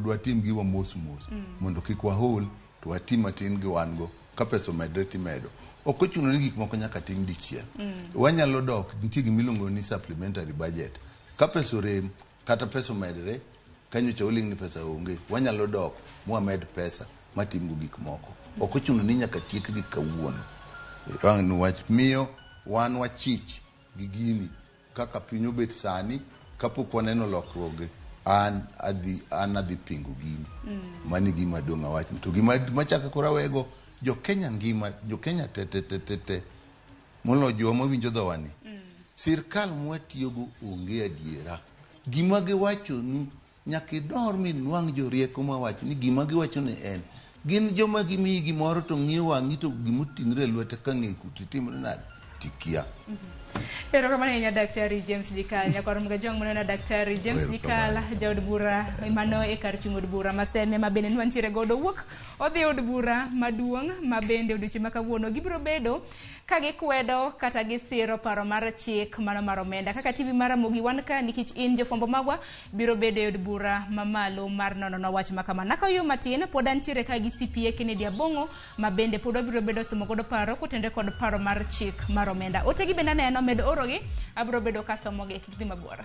dwatim giwa mos mos mondo kik wahol to wati matin gi wan go ka pesa omedre timedo. Ok ochuno ni gik moko nyaka tim dichiel. Wanyalo dok, nitie gima iluongo ni supplementary budget. Ka pesa orem kata pesa omedre, ka nyocha oling' ni pesa onge, wanyalo dok mwamed pesa matimgo gik moko. Ok ochuno ni nyaka tiekgi kawuono. Wang' wach miyo wan wachich gi gini kaka piny obet sani kapok waneno lokruoge an adhi an adhi pingo gini. Mano e gima dong' awach. To gima machako koro awego jo Kenya ngima, jo Kenya te te te te te moloyo jowa mawinjo dhowani. Sirkal mwatiyogo onge adiera. Gima giwachonu nyaka idor minwang' jorieko mawach ni gima giwacho ni en. Gin joma gimiyi gimoro to ng'iyo wang'i to gimoting're e lwete ka ng'e kuti timre nade tikia. Erokamano ahinya Daktari James Jikal. Nyakwar Mgajwang' maneno Daktari James Jikal, jaod bura mano e kar chung' od bura ma Seme ma bende nwantiere godo wuok odhi e od bura maduong' ma bende odiochieng' ma kawuono gibiro bedo ka gikwedo kata gisiro paro mar chik mano mar omenda. Kaka TV mar Ramogi wan ka nikech in jofwambo magwa biro bedo e od bura mamalo mar nono wach ma kama. Nakayo matin pod antiere ka gi CPA Kennedy Abong'o ma bende pod wabiro bedo somo godo paro kotenore kod paro mar chik mar omenda. Otegi bende aneno med orogi abiro bedo ka somogi kik dhi mabor.